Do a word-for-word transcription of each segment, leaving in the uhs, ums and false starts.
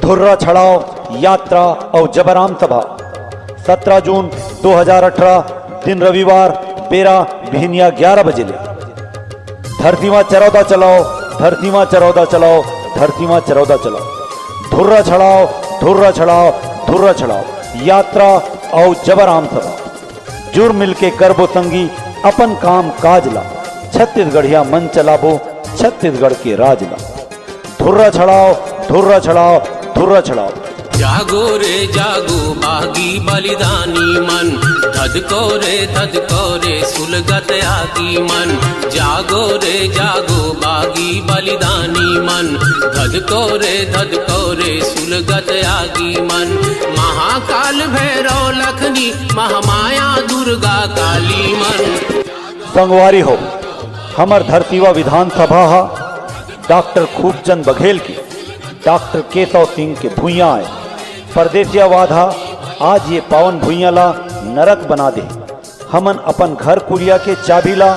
धुर्रा छड़ाव यात्रा अउ जबर आम सभा, सत्रह जून दो हजार अठारह, दिन रविवार, बेरा बिहनिया ग्यारह बजे ले। धरतीवा चरौदा चलाओ, धरतीवा चरौदा चलाओ, धरतीवा चरौदा चलाओ। धुर्रा छड़ाव, धुर्रा छड़ाव, धुर्रा छड़ाव, यात्रा अउ जबर आम सभा। जुर मिलके करबो संगी अपन काम काज ला, छत्तीसगढ़िया मन चलाबो छत्तीसगढ़ के राज ला। धुर्रा छड़ाव, धुर्रा छड़ाव, धुर्रा छड़ाव। जागो रे जागो बागी बलिदानी मन, धधको रे धधको रे सुलगत आगी मन। जागो रे जागो बागी बलिदानी मन, धधको रे धधको रे सुलगत आगी मन। महाकाल भैरव लखनी, महामाया दुर्गा काली मन। संगवारी हो, हमर धरतीवा विधानसभा ह डॉक्टर खूबचंद बघेल के, डॉक्टर केशव सिंह के भुइयां आय। परदेसियावाद ह आज ये पावन भुइयां ला नरक बना दे। हमन अपन घर कुरिया के चाबी ला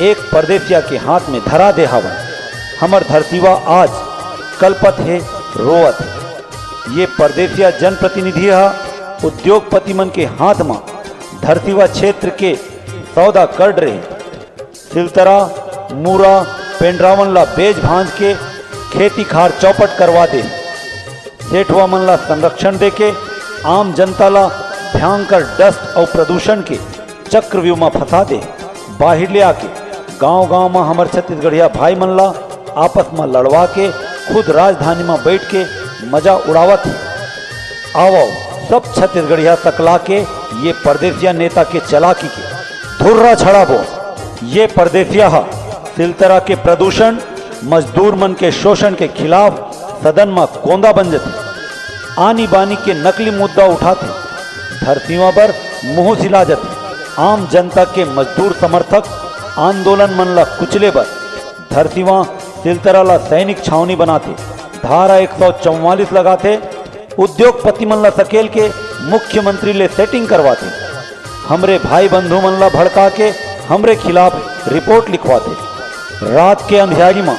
एक परदेसिया के हाथ में धरा दे हावन। हमर धरतीवा आज कलपत हे, रोवत हे। ये परदेसिया जनप्रतिनिधि ह उद्योगपति मन के हाथ म धरतीवा क्षेत्र के सौदा कर रहे। सिलतरा, मूरा, पेंडरावन ला बेच भांज के खेती खार चौपट करवा दे। सेठवा मन ला संरक्षण देके आम जनता ला भयंकर डस्ट अउ प्रदूषण के चक्रव्यूह म फंसा दे। बाहिर ले आके गांव-गांव म हमर छत्तीसगढ़िया भाई मन ला आपस म लड़वा के खुद राजधानी म बैठ के मजा उड़ावत हे। आवव, सब छत्तीसगढ़िया सकला के ये परदेसिया नेता के चलाकी के धुर्रा छड़ाबो। ये परदेसिया ह सिलतरा के प्रदूषण, मजदूर मन के शोषण के खिलाफ सदन म कोंदा बन जथे। आनी बानी के नकली मुद्दा उठाथे, धरतीवा बर मुंह सिला जथे। आम जनता के मजदूर समर्थक आंदोलन मन ला कुचले बर धरतीवा सिलतरा ला सैनिक छावनी बनाथे, धारा एक सौ चौवालीस लगाथे, उद्योगपति मन ला सकेल के मुख्यमंत्री ले सेटिंग करवाथे। हमरे भाई बंधु मन ला भड़का के हमरे खिलाफ रिपोर्ट लिखवाथे। रात के अंधियारी म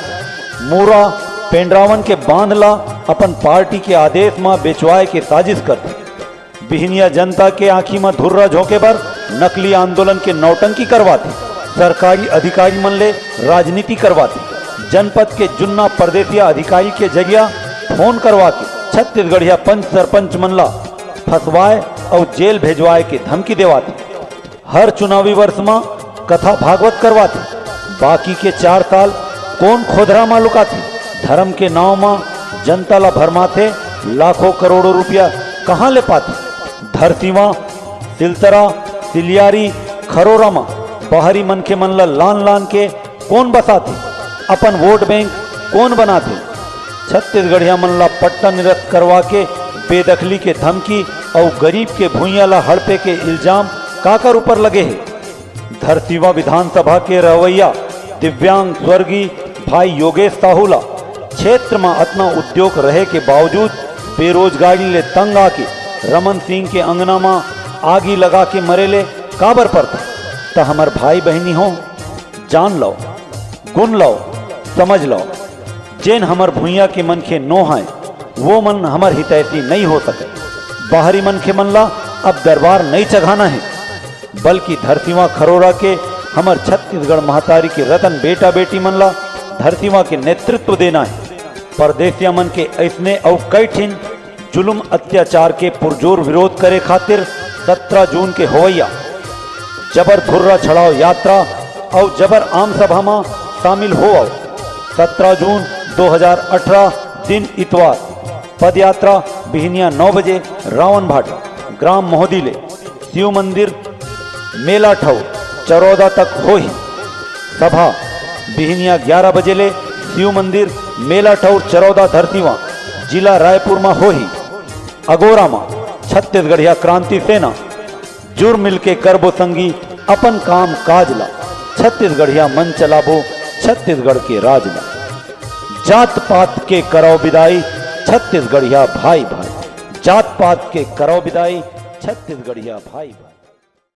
मूरा पेंडरावन के बांध ला अपन पार्टी के आदेश म बेचवाए के साजिश करथे। बिहनिया जनता के आंखी म धुर्रा झोंके बर नकली आंदोलन के नौटंकी करवाथे। सरकारी अधिकारी मन ले राजनीति करवाथे। जनपद के जुन्ना परदेसिया अधिकारी के जरिया फोन करवा के छत्तीसगढ़िया पंच सरपंच मन ला फंसवाए अउ जेल भेजवाए के धमकी देवाथे। हर चुनावी वर्ष म कथा भागवत करवाथे। बाकी के चार साल कोन खोधरा म लुकाथे? धर्म के नांव म जनता ला भरमाथे, लाखों करोड़ों रुपया कहां ले पाथे? धरतीवा, सिलतरा, सिलियारी, खरोरा म बाहरी मनखे मन ला लान लान के कोन बसाथे? अपन वोट बैंक कोन बनाथे? छत्तीसगढ़िया मन ला पट्टा निरस्त करवा के बेदखली के धमकी अउ गरीब के भुइयां ला हड़पे के इल्जाम काकर ऊपर लगे हे? धरतीवा विधानसभा के रहवैया दिव्यांग स्वर्गीय भाई योगेश साहू ला क्षेत्र म अतना उद्योग रहे के बावजूद बेरोजगारी ले तंग आके रमन सिंह के अंगना म आगी लगा के मरे ले काबर परथे? त हमर भाई बहिनी हो, जान लव, गुन लव, समझ लव, जेन हमर भुइयां के मनखे नो हय, वो मन हमर हितैषी नइ हो सके। बाहरी मनखे मन ला अब दरबार नइ चघाना हे, बल्कि धरतीवा खरोरा के हमर छत्तीसगढ़ महतारी के रतन बेटा बेटी मन ला धरतीवा के नेतृत्व देना हे। परदेसिया मन के अइसने अउ कई ठिन जुलुम अत्याचार के पुरजोर विरोध करे खातिर सत्रह जून के होवइया जबर धुर्रा छड़ाव यात्रा अउ जबर आम सभा म शामिल होवव। सत्रह जून दो हजार अठारह, दिन इतवार, पदयात्रा बिहनिया नौ बजे रावण भाटा, ग्राम मोहदी ले शिव मंदिर मेला ठौर चरौदा तक होही। सभा बिहनिया ग्यारह बजे ले शिव मंदिर मेला ठौर चरौदा धरतीवा, जिला रायपुर म होही। अगोरा म छत्तीसगढ़िया क्रांति सेना, जुर मिलके करबो संगी अपन काम काज ला, छत्तीसगढ़िया मन चलाबो छत्तीसगढ़ के राज ला। जात पात के करव बिदाई छत्तीसगढ़िया भाई भाई, जात पात के करव बिदाई छत्तीसगढ़िया भाई भाई।